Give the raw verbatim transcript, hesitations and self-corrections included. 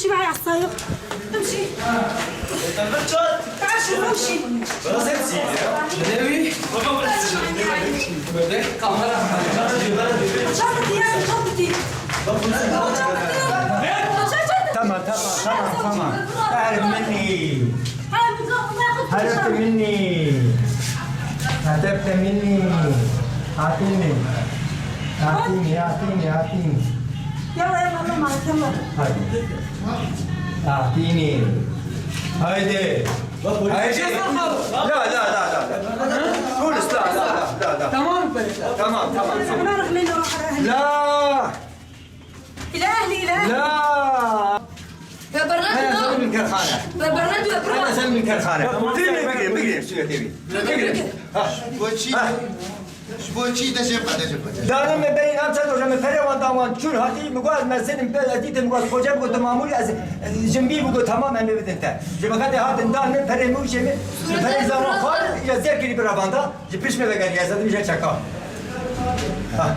امشي معي على السايق. امشي. تعال شوف، امشي. شنطتي، يا شنطتي. شنطتي. تمام، تمام، تمام، تمام. اهرب مني. هربت مني. هربت مني. اعطيني. اعطيني، اعطيني، اعطيني. يلا، يلا، الله معك، يلا. هاي. اعطيني. هايدي. هايدي. لا، لا، لا، لا، لا. خلص، لا، لا، لا، لا، لا. تمام، تمام، تمام، تمام. أنا راح لين أروح على أهلي. لا. إلى أهلي، إلى أهلي. لا. يا برناردو، أنا زلمة الكرخانة. يا برناردو، يا برو. أنا زلمة الكرخانة. بقري، بقري، شو يا تيبي؟ بقري. ها. Ji bo çî? Ji bo çî de jê bixwe, de jê bixwe. Dana me berî nav çend roja me perê wan da wan çûn hatî, min got ez mezinim, ez dîtim, min got xoce, min got mamûlî, ez, ez jinbî, min got tamam, em ê bidin te. Ji min xetê hatin dan min, perê min û jê min, ji perê zaman xwar, îja zêr kirî bi ravanda, ji pişt me vegerî, ez didim jê çeka. Ha.